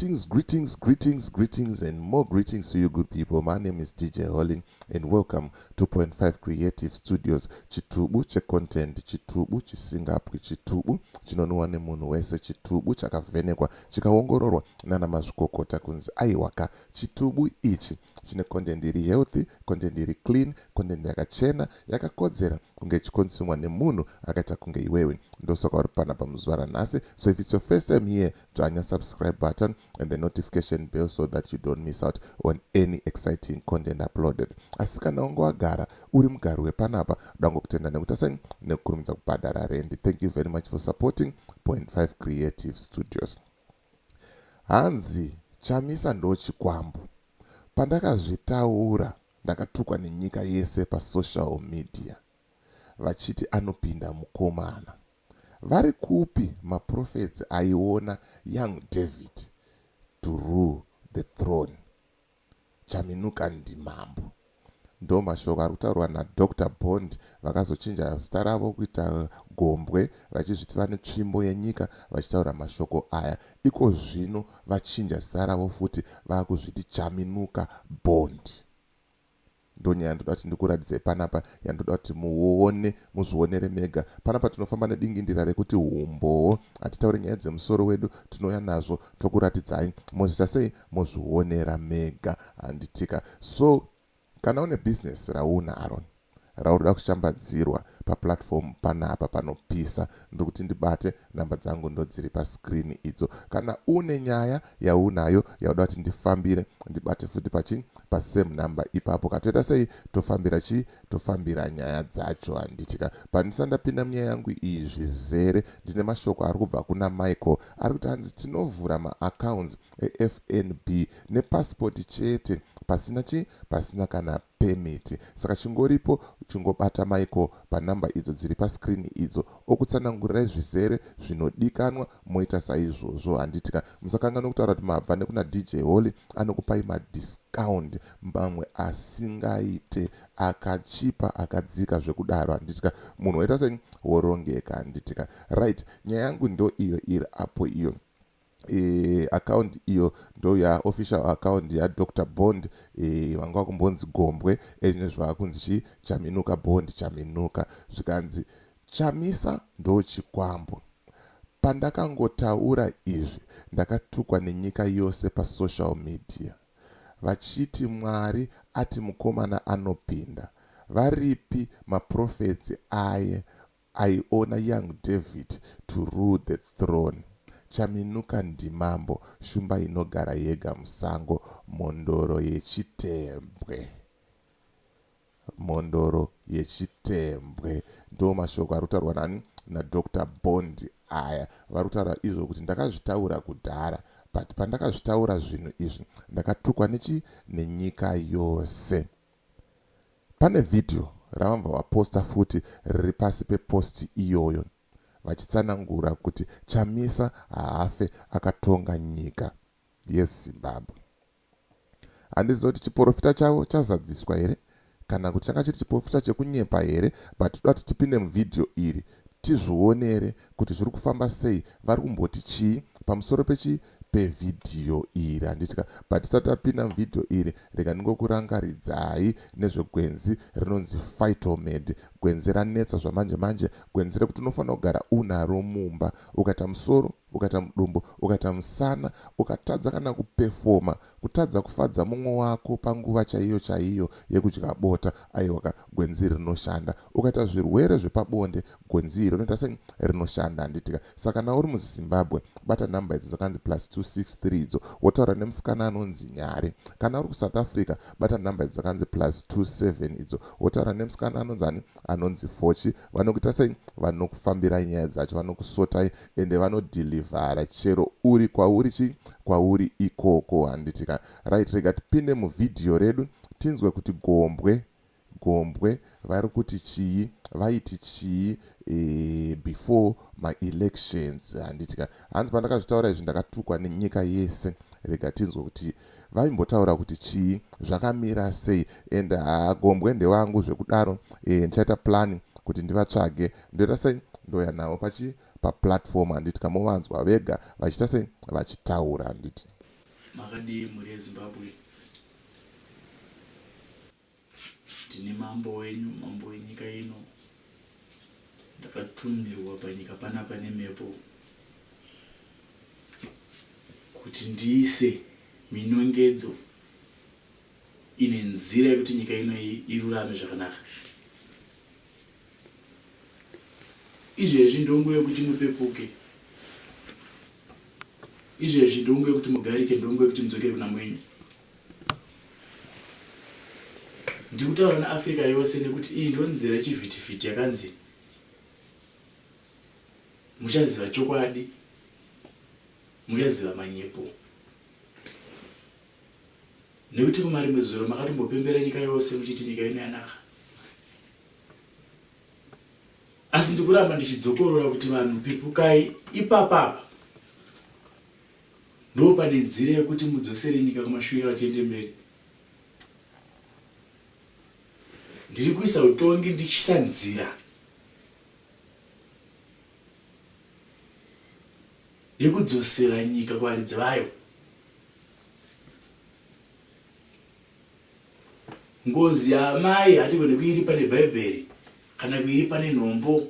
Greetings, greetings, greetings, greetings, and more greetings to you, good people. My name is DJ Holling, and welcome to Point 5 Creative Studios. Chitubu checontent, chitubu chisingapwi, chitubu chinonwiwa nemunhu wese, chitubu chakavhenekwa, chikaongororwa nana mazvikokota kunzi aiwaka. Chitubu ichi chine content iri healthy, content iri clean, content yakachena, yakakodzera kunge ichikonsumwa nemunhu akaita kunge iwewe. Ndosaka uri panapa muzuva ranhasi. So if it's your first time here, dzvanya subscribe button and the notification bell so that you don't miss out on any exciting content uploaded. Asi kana wange wagara uri mugari wepanapa, dangokutenda nekuti sei nekukurumidza kubhadhara rendi. Thank you very much for supporting Point 5 Creative Studios. Hanzi Chamisa ndo chikwambo. Pandakazvitaura, ndakatukwa nenyika yese pasocial media vachiti anopinda mukomana. Vari kupi maprophets aiona young David to rule the throne? Chaminuka ndimambo. Ndo mashoko ari kutaurwa naDr Bond, vakazochinja zita ravo kuita Gombwe, vachizviti vane tsvimbo yenyika, vachitaura mashoko aya. Iko zvino vachinja zita ravo futi, vaakuzviti Chaminuka Bond. Ndonyaya yandoda kuti ndikuratidzei panapa, yandoda kuti muone, muzvionere mega panapa. Tinofamba nedingindira rekuti umbowo. Hatitauri nyaya dzemusoro wedu, tinouya nazvo tokuratidzai, mozviita sei, mozvionera mega, handitika? So kana une bhizinesi raunaro raunoda kushambadzirwa paplatform panapa panopisa, ndiri kuti ndibate. Namba dzangu ndodziri pascreen idzo. Kana une nyaya yaunayo yauda kuti ndifambire, ndibate futi pachi pasame number ipapo. Katoita sei, tofambira chii, tofambira nyaya dzacho, handitika? Pandisati ndapinda munyaya yangu iyi zvizere, ndine mashoko ari kubva kuna Michael, ari kuti hanzi tinovhura maaccounts eFNB nepasipoti chete, pasina chi pasina kana permit. Saka chingoripo, chingobata Michael panhamba idzo dziri pascreen idzo, okutsanangurirai zvizere zvinodikanwa, moita saizvozvo, handitika? Musakanganwa kutaura kuti mabva nekuna DJ Holly, anokupai madiscount mamwe asingaite, akachipa, akadzika zvekudaro, handitika? Munhu waita sei, worongeka, handitika? Right, nyaya yangu ndo iyo iri apo iyo. Account iyo ndo yaofficial account yaDr Bond, vanga vakumbonzi Gombwe, ezvino zvaakunzi chi Chaminuka Bond. Chaminuka zvikanzi Chamisa ndo chikwambo. Pandakangotaura izvi, ndakatukwa nenyika yose pasocial media vachiti Mwari ati mukomana anopinda. Varipi maprophets aye aiona young David to rule the throne? Chaminuka ndimambo, shumba inogara yega musango, mhondoro yechitembwe, mhondoro yechitembwe. Ndo mashoko ari kutaurwa nani, naDr Bond aya. Vari kutaura izvo kuti ndakazvitaura kudhara, but pandakazvitaura zvinhu izvi, ndakatukwa nechi nenyika yose. Pane vhidhiyo ravambva vaposta futi riri pasi pepost iyoyo, vachitsanangura kuti Chamisa haafe akatonga nyika yeZimbabwe. Handiziva kuti chiprofita chavo chazadziswa here kana kuti changa chiri chiprofita chekunyepa here, but toda kuti tipinde muvhidhiyo iri tizvionere kuti zviri kufamba sei, vari kumboti chii pamusoro pechi pevhidhiyo iri, handitika? But tisati tapinda muvhidhiyo iri, rega ndingokurangaridzai nezvegwenzi rinonzi Phytomed, gwenzi ranetsa zvamanje manje, gwenzi rekuti unofanira kugara unaro mumba. Ukaita musoro, ukaita mudumbu, ukaita musana, ukatadza kana kuperforma, kutadza kufadza mumwe wako panguva chaiyo chaiyo yekudya bota, aiwaka, gwenzi rinoshanda. Ukaita zvirwere zvepabonde, gwenzi iri rinoita sei, rinoshanda, handitika? Saka kana uri muZimbabwe, bata nhamba idzi dzakanzi +263 idzo, wotaura nemusikana anonzi Nyari. Kana uri kuSouth Africa, bata nhamba idzi dzakanzi +27 idzo, wotaura nemusikana anonzi ani, anonzi Fochi. Vanokuita sei, vanokufambirai nyaya dzacho, vanokusotai, ende vanodhilivhara chero uri kwauri chi kwauri ikoko, handitika? Right, rega tipinde muvhidhiyo redu tinzwe kuti Gombwe, Gombwe vari kuti chii, vaiti chii before maelections, handitika? Hanzi pandakazvitaura izvi, ndakatukwa nenyika yese. Rega tinzwe kuti vaimbotaura kuti chii, zvakamira sei. And haGombwe ndewangu zvekudaro. Ndichaita plan kuti ndivatsvage, ndoita sei, ndoya navo pachi paplatform, handiti? Kamovanzwa vega vachiita sei, vachitaura, handiti? Makadii mhuri yeZimbabwe? Ndini mambo wenyu, mambo wenyika ino. Ndakatumirwa panyika panapa nemhepo kuti ndiise minongedzo ine nzira yekuti nyika ino irurame zvakanaka. Izvezvi ndonguva yekuti mupepuke. Izvezvi ndonguva yekuti mugarike, ndonguva yekuti mudzokere kuna mwenyu. Ndikutaura neAfrica yose nekuti iyi ndonzira yechivhitivhiti yakanzi muchaziva chokwadi, muchaziva manyepo. Nekuti kumarimwe zuro makatombopembera nyika yose muchiti nyika ino yanaka. Asi ndikuramba ndichidzokorora kuti vanhu pepukai ipapa apa ndo pane nzira yekuti mudzosere nyika kumashure vatiende mberi. Ndiri kuisa utongi ndichisa nzira yekudzosera nyika kuvaridzi vayo. Ngozi yaamai hatigone kuiripa nebhaibheri kana kuiripa nenhombo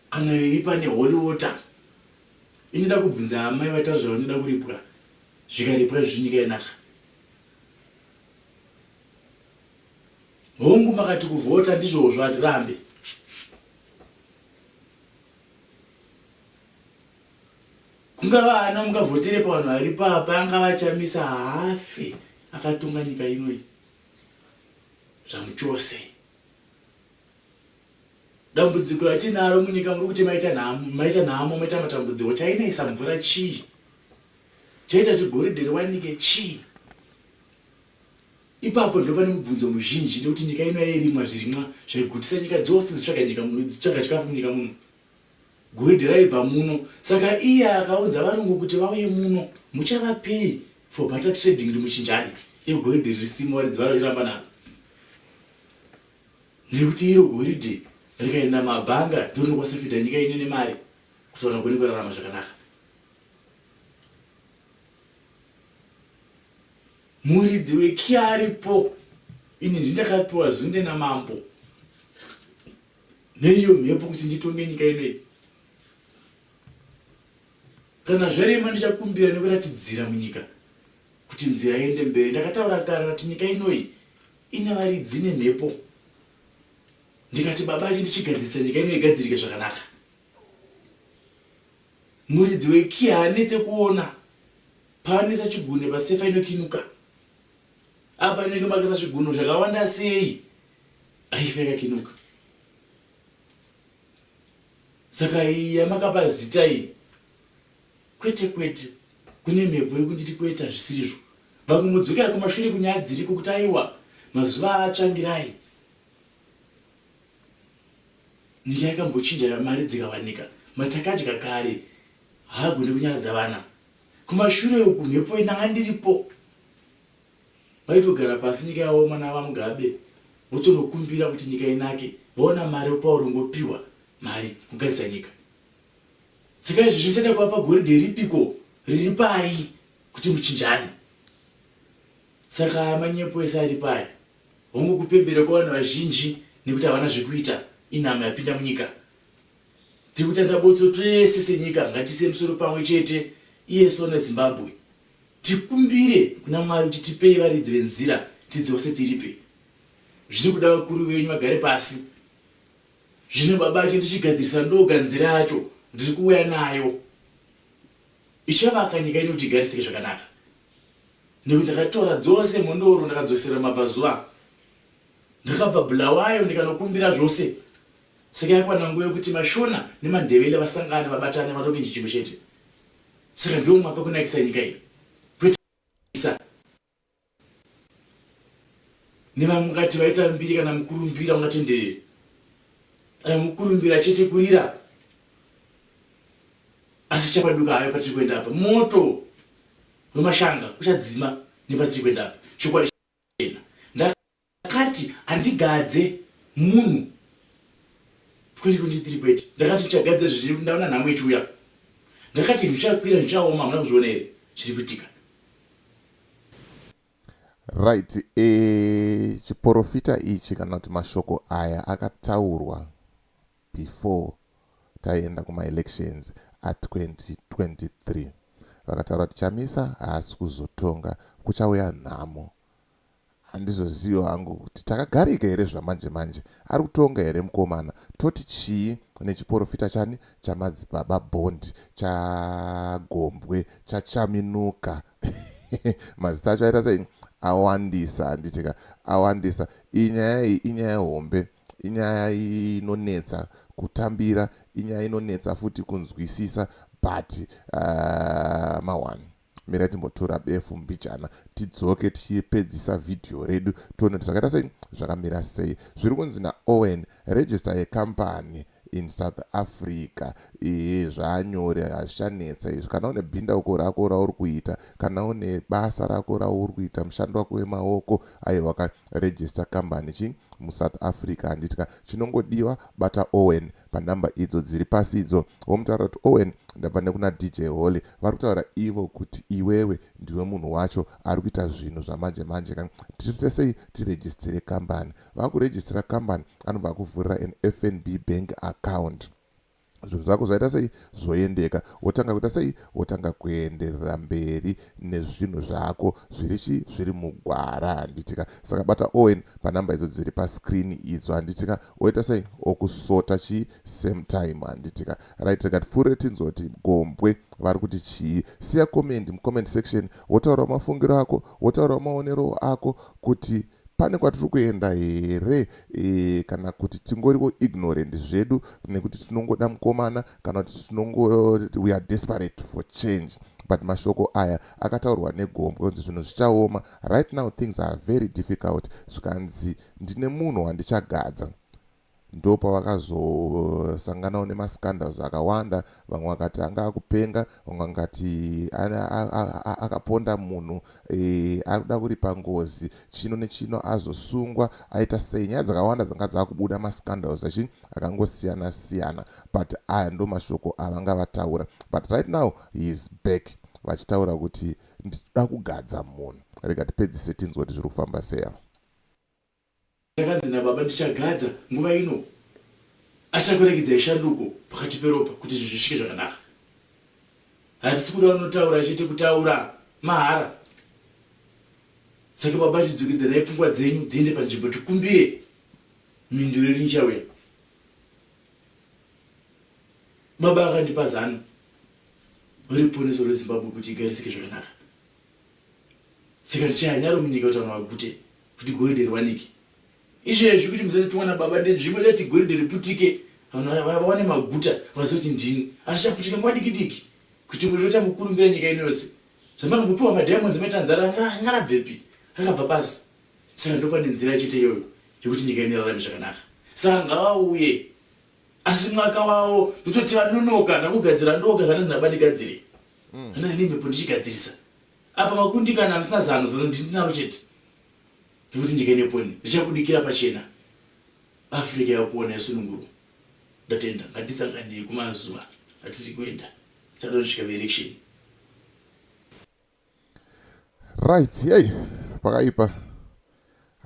kana kuiripa neholy water. Inoda kubvunza amai vataura zvavanoda kuripwa zvikaripwa izvozvo nyika yanaka. Hongu makati kuvhota ndizvozvo hatirambe. Kungava ana mungavhotere pavanhu varipo apa angava Chamisa haafe akatonga nyika ino iyi zvamuchose. Dambudziko ratinaro munyika muri kuti maita nhamo, maita nhamo, maita matambudziko chainaisa mvura chii? Chaita kuti goridhe riwanike chii? Ipapo ndopane mubvunzo muzhinji nekuti nyika ino yairimwa zvirimwa zvaigutisa nyika dzose dzitsvaga nyika muno dzitsvaga chikafu munyika muno. Goridhe raibva muno saka iye akaunza varungu kuti vauye muno muchavapei for barter trading kuti muchinjane iyo goridhe risimo varidzi varo vachiramba naro nekuti iro goridhe rikaenda mabhanga ndorinokwanisa kufidha nyika ino nemari kuti vanhu vagone kurarama zvakanaka. Muridzi wekiya aripo ini ndindakapiwa zunde namambo neiyo mhepo kuti nditonge nyika ino iyi. Kana zvarema ndichakumbira nekuratidzira munyika kuti nzira iende mberi. Ndakataura kare kuti nyika inoyi ine varidzi nemhepo. Ndikati baba achi ndichigadzirisa nyika ino igadzirike zvakanaka. Muridzi wekiya haanetse kuona paanoisa chigunwe pasefa inokinuka. Apa inenge makaisa zvigunwe zvakawanda sei haife yakakinuka. Saka iyi yamakapa zita iyi kwete kwete kune mhepo yekunditi kwete hazvisirizvo. Vamwe modzokera kumashure kunyaya dziriko kuti aiwa mazuva atsvangirai Nyika yakambochinja mari dzikawanika matakadya kare haagone kunyaradza vana. Kumashure uku mhepo ndanga ndiripo vaitogara pasi nyika yaoma navaMugabe votonokumbira kuti nyika inake vaona mari vopa varongopiwa mari kugadzisa nyika. Saka izvi zvinotenda kuvapa goridhe ripiko riri pai kuti muchinjane. Saka aya manyepo ese ari pai. Hongu kupembera kwevanhu vazhinji nekuti havana zvekuita inhamo yapinda munyika. Tiri kutanda botso tese senyika ngatiise musoro pamwe chete iye sona Zimbabwe. Tikumbire kuna Mwari kuti tipei varidzi venzira tidzose tiripe. Zviri kuda vakuru venyu vagare pasi. Zvino baba acho ndichigadzirisa ndoga nzira yacho ndiri kuuya nayo. Ichavaka nyika ino kuti igarisike zvakanaka. Nekuti ndakatora dzose mhondoro ndakadzosera mabvazuva. Ndakabva Bulawayo ndikanokumbira zvose. Saka yakwana nguva yekuti maShona nemaNdebele vasangane vabatane vatonge chimwe chete. Saka ndiwo mwaka wekunakisa nyika iyi. Kwete isa nevamwe ungati vaita mbiri kana mukurumbira ungatenderere. Ayo mukurumbira chete kurira. Asi chapaduka hayo patiri kuenda apa. Moto wemashanga uchadzima nepatiri kuenda apa. Chokwadi chena. Ndakati handigadze munhu 2023 kwete. Ndakati ndichagadza zviri ndaona nhamo ichiuya. Ndakati zvichakwira zvichaoma hamuna kuzviona here zviri kuitika. Right, e, chiporofita ichi kana kuti mashoko aya akataurwa before taenda kumaelections a2023. Vakataura kuti Chamisa haasi kuzotonga, kuchauya nhamo. Handizoziviwo hangu kuti takagarika here zvamanje manje. Ari kutonga here mukomana? Toti chii nechiporofita chani chamadzibaba Bond, chaGombwe, chaChaminuka? Mazita acho aita sei awandisa, handitika awandisa. Iyi nyaya iyi inyaya hombe, inyaya inonetsa kutambira, inyaya inonetsa futi kunzwisisa, but mawani mirai timbotora befu mbijana, tidzoke tichipedzisa vhidhiyo redu, tione kuti zvakaita sei, zvakamira sei. Zviri kunzi naOwen, register yecompany in South Africa. Iye zvaanyore, hazvichanetsa izvi. Kana une bhindauko rako rauri kuita, kana une basa rako rauri kuita, mushando wako wemaoko, aiwa ka, register company chi muSouth Africa, handitika? Chinongodiwa, bata Owen panhamba idzo dziri pasi idzo, womutaura kuti, "Owen, ndabva nekuna DJ Holly, vari kutaura ivo kuti iwewe ndiwe munhu wacho ari kuita zvinhu zvamanje manje. Kana tiite sei tirejistere kambani?" Vakurejistera kambani, anobva akuvhurira an FNB bank account. Zvinhu zvako zvaita sei? Zvoendeka. Wotanga kuita sei? Wotanga kuenderera mberi nezvinhu zvako zviri chi zviri mugwara, handitika? Saka bata Owen panhamba idzo dziri pascreen idzo, handitika? Oita sei? Okusota chi same time, handitika? Right, rega tipfuurire tinzoti Gombwe vari kuti chii. Siya comment mucomment section, wotaurawo mafungiro ako, wotaurawo maonero ako kuti pane kwatiri kuenda here kana kuti tingoriwo ignorant zvedu nekuti tinongoda mukomana, kana kuti tinongo we are desperate for change. But mashoko aya akataurwa neGombwe kunzi zvinhu zvichaoma. Right now things are very difficult. Zvikanzi, "Ndine munhu wandichagadza." Ndo pavakazosanganawo nemascandals akawanda. Vamwe vakati anga akupenga, vamwe vakati akaponda munhu, akuda kuripa ngozi, chino nechino, azosungwa, aita sei. Nyaya dzakawanda dzanga dzakubuda, mascandals achi akangosiyana siyana, but aya ndo mashoko avanga vataura. But right now he is back vachitaura kuti ndinoda kugadza munhu. Rega tipedzise tinzwa kuti zviri kufamba sei ava. Ndakanzi nababa ndichagadza nguva ino achakurekidzai shanduko pakati peropa kuti zvinhu zvisvike zvakanaka. Hatisi kuda unotaura chete, kutaura mahara. Saka baba, chidzokedzerai pfungwa dzenyu dziende panzvimbo, tikumbire mhinduro iri nichauya. Baba akandipa zano reruponeso rweZimbabwe kuti igarisike zvakanaka. Saka ndichaya nyaro munyika kuti vanhu vagute, kuti goridhe riwanike. Izvezvi kuti musatumwa nababa ndenzvimbo ida kuti goridhe riputike, vanhu vawane maguta, vazive kuti ndini. Asi chaputika nguva diki diki kuti murota mukurumbira nyika ino yose. Zvamakambopiwa madiamonds matanzara angarabvepi? Rakabva pasi. Saka ndopane nzira chete iyoyo yekuti nyika ino irarame zvakanaka. Saka ngavauye, asi mwaka wavo ndototi vanonoka. Ndakugadzira ndoga kana ndinabandi gadzire. Ndine mhepo ndichigadzirisa apa makundikana, musina zano. Zano ndinaro chete nekuti nyika ineponi richabudikira pachena, Africa yapona, yasunungurwa. Ndatenda. Ngatisanganei kumazuva atiri kuenda tadosvika veelection. Right, yei, pakaipa.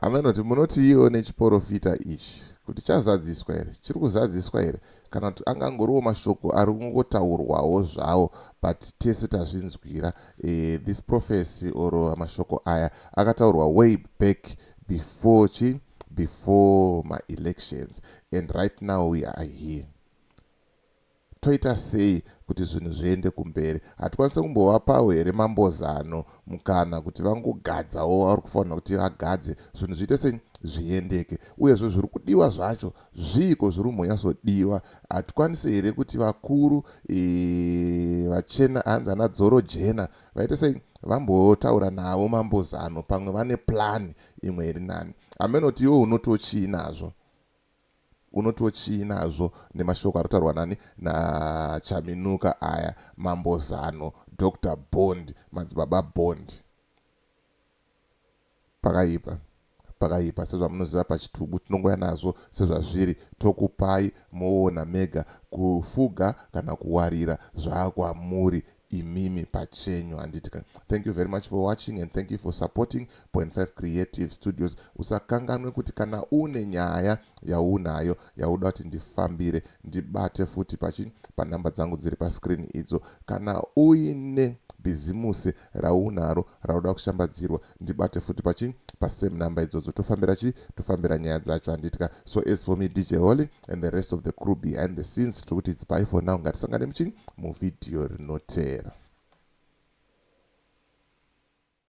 Hamenoti munoti iwo nechiporofita ichi kuti chazadziswa here, chiri kuzadziswa here, kana kuti angangoriwo mashoko ari kungotaurwawo zvawo? But tese tazvinzwira. This prophecy or mashoko aya akataurwa way back before chi before maelections, and right now we are here. Toita sei kuti zvinhu zviende kumberi? Hatikwanisi kumbovapawo here mambozano mukana kuti vangogadzawo vari kufanira kuti vagadze, zvinhu zviite sei, zviendeke? Uyezve zviri kudiwa zvacho zviiko zviri kumbonyatsodiwa? Hatikwanisi here kuti vakuru vachena, hanzi ana dzoro jena, vaite sei, vambotaura navo mambozano? Pamwe vane plan imwe iri nani. Amenoti iwe unotochii nazvo? Unotiwo chii nazvo nemashoko ari kutaurwa nani naChaminuka aya, mambozano, Dr Bond, madzibaba Bond? Pakaipa, pakaipa. Sezvamunoziva, pachitubu tinongoya nazvo sezvazviri, tokupai moona mega. Kufuga kana kuwarira zvaakwamuri. Imimi pachenyu, handiti ka? Thank you very much for watching and thank you for supporting Point 5 Creative Studios. Usakanganwe kuti kana une nyaya yaunayo yauda kuti ndifambire, ndibate futi pachi panhamba dzangu dziri pascreen idzo. Kana uine bhizimusi raunaro rauda kushambadzirwa, ndibate futi pachi pasame number idzodzo, tofambira chi tofambira nyaya dzacho, handiti ka? So as for me, DJ Holly, and the rest of the crew behind the scenes, tiri kuti it's bye for now. Ngatisangane muchi muvhidhiyo rinoteera.